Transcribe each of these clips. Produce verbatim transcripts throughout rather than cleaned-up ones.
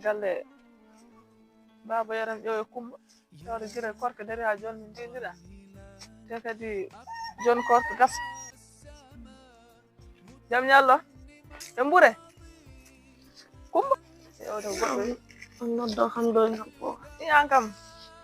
Galle baaba yaram ƴeewe Kumba. Tawde gila korka dari haa jooni min ndindiɗa. Te kadi jooni korka gasa. Jam ñallo. E mbure. Kumba. Yewde goɗɗo wi. On noddo kam ɗo e nokku o. Iyan kam.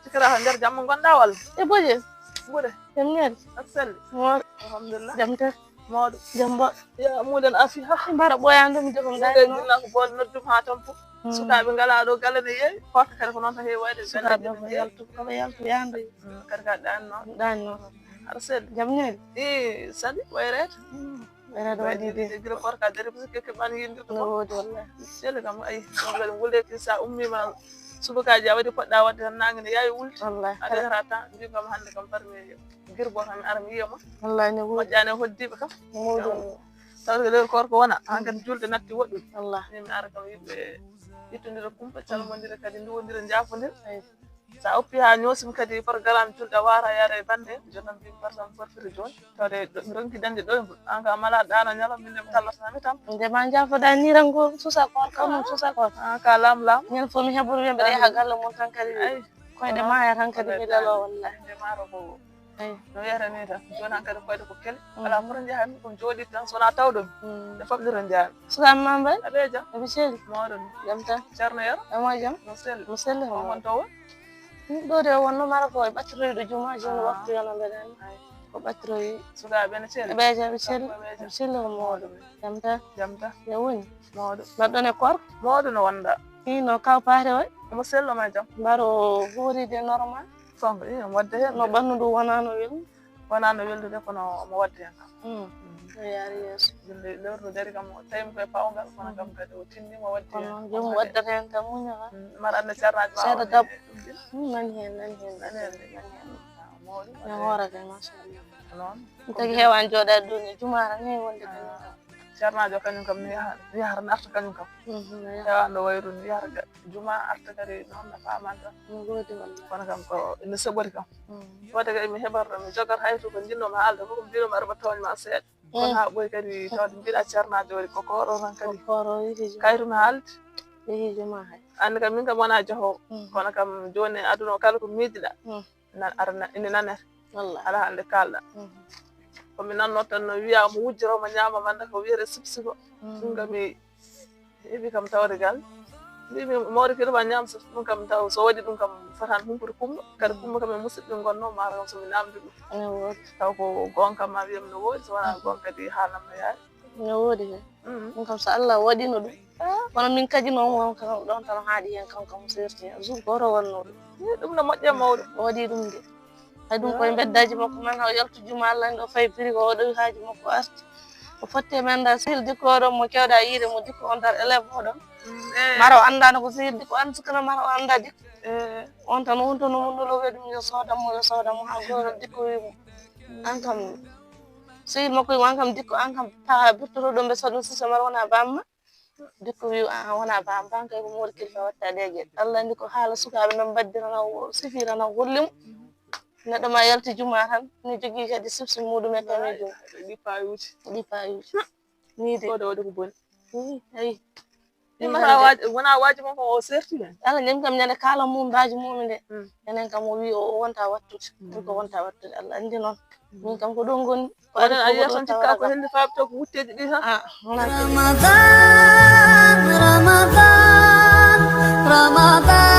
Sikira ko nder jamma ngonɗa walla? E boje. Mbure. Jam ñaali. Aɗa selli. Moor. Alhamdulillah. Jam tan. Mawɗo. Jam mbo. Ya muɗen afi ha. Mbara ɓoyande mi jogo Ɗum ngani ɗe no. Dilla ko bool noddum ha tampu. Mm. Sukaaɓe ngala ɗo galle ne yeewi. Korka kadi ko noon tan heewi wayde. Sukaaɓe ko yaltu, ko ɓe yaltu yande. Mm, kadi ka ɗan noon. Ɗan noon. Aɗa selli. Jam ñaali. I sali wayrete. Mm. Ene waɗi de. Gila korka dari parce que keɓan yindirde. No woodi wallahi. Sele kam ay ɗum kadi wulde ki sa ummima subakaaji a waɗi poɗɗa wadde tan nangue ne yaawi wulde. Wallahi. A rehata tan mbi kam hannde kam parmi girbo kam mi ara mi yiyama. Wallahi ne woodi. Moƴƴani e hoddiiɓe kam. Ne woodi wallahi. Tawde ko lewru korka wona han kadi julde natti woɗɗude. Wallahi. Min mi ara kam yimɓe ittondira kumpa calmondira kadi nduwondira jafondira. Sa oppi ha ñoosimi kadi programme julde a wara yara e bande jonan mbimi par exemple forfere joni tawde mi ronki dañde ɗoyngol an ka mala ɗano ñalom min nde mi tallatana mi tan. Nde ma jafoɗa ni rango susa ko kam mum susa ko. An ka lam lam. Ñande fof mi heɓori ɓe mbeɗa yaha galle mum tan kadi. Ay. Koyɗe ma ya tan kadi mi lelo wallahi. Nde maro ko. Ay. No wiyata ni tan joni han kadi koyɗe ko kele. Ala moto jahanmi ko jooɗi tan sona tawɗomi. Nde fof ɗiro jaami. Suka ma mbay. Aɓe jam. Aɓe celi. Mawɗo ni. Jam tan. Ceerno yero. Emo jam. No selli. Mo selli ko homon to won? Ɗo de wonno mara ko e ɓattiroyi ɗo juma joni. Ah. Waktu yana mbeɗen. Ay. Ko ɓattiroyi. Sukaaɓe ne celi. Ɓe jam ɓe celi. Ɓe jam. Ɓe celi ko mawɗo. Jam tan. Jam tan. Yo woni. Mawɗo. Mbaɗɗon e korka? Mawɗo no wonda. Hino kaw paate oy? Mo sello ma jam. Mbaro hooride normal. Sonko iyo wadde heen. No ɓannu ndu wonano welu. Wonano weldude kono omo wadde heen kam. Mm. Mm. O yaari yeeso. Jinde lewru dari kam o tawi mo koye pawngal kono kam kadi o tinni mo wadde heen. Kono joom waddata heen kam muña ka. Mm, mara ande ceernaaji ma seeɗa dab. Mm, nani heen nani heen nani heen nani heen. Mawɗi. No hoorake machallah. Noon. Tagi heewan jooɗaade ɗo ni jumaara ni wonde kañum kam. Ceernaajo kañum kam no yaha no yahata no arta kañum kam. Mhm, no yaha. Heewan ɗo wayru no yahata juma arta kadi noon no faman tan. No woodi walla. Kono kam ko ene soɓori kam. Mm. Wode kay mi heɓata mi jogat hay to ko jinnoma haalde fof ko mbinoma aɗa tooñma seeɗa. Kono ha ɓoy kadi tawde mbiɗa ceernaajo waɗi ko kooro tan kadi. Ko kooro yehi juma. Kayru mi haalde. Yehi juma hay. Anndi kam min kam wona joho. Mm. Kono kam joni aduna o kala ko miijiɗa. Mm. Nan ara ina nanere. Wallahi. Ala hannde kaalɗa. Mhm. Ko mi nanno tan no wiya mo wujjoro mo ñaama manda ko wiyete sipsigo. Mhm. Ɗum kam mi heɓi kam tawde gal mbimi mawɗo kilo ma ñaam so ɗum kam taw so waɗi ɗum kam fotan humpude kumba kadi kumba kam e musidɓe gonno mara kam somi namdi ɗum. Ene woodi. Taw ko gonka ma wiyam no woodi so wona gonka kadi haalam no yaari. No woodi kay. Mhm. Ɗum kam so Allah waɗino ɗum. Ah. Kono min kadi noon won kam ɗon tan haaɗi heen kam kam serti heen jour gooto wonno ɗum. Ɗum no moƴƴa mawɗo. O waɗi ɗum de. Hay ɗum koye mbeddaaji makko man haw yaltu juma Allah en ɗo fayi biri ko oɗo haaji makko arti. O fotti e men da sihil dikko oɗon mo kewɗa yiide mo dikko on dar élève oɗon. Mm, eh. Mara o anndaano ko sihil dikko an sukana mara o annda dikko. Eh. On tan on tan o wonno lo weɗum yo soodam mo yo soodam mo ha gooto dikko wi mo. An kam sehil makko wi mo an kam dikko an kam paa birtoto ɗo mbe soɗum sise mara wona bamma. Dikko wi a wona bam bam kay ko moori kilifa watta ɗe geɗe Allah andi ko haala sukaaɓe noon mbaddira na o sifira na holli mo. Neɗɗo ma yalti juma tan ne jogii kadi sifsi muɗum e kam e jum. Ɗi payuji. Ɗi payuji. Ni de. Soda waɗi ko boni. Ayi. Ɗi mata waaji wona waaji makko o serti ɓen. Ala ñami kam ñande kala mum mbaaji mum de. Enen kam o wi o wonta wattude. Ɗum ko wonta wattude Allah andi noon. Min kam ko ɗum ngoni. Ko onon a yiyata tan cikka ko hende faabi to ko wutteji ɗi tan. Ah, wona ko. Ramadan, Ramadan, Ramadan.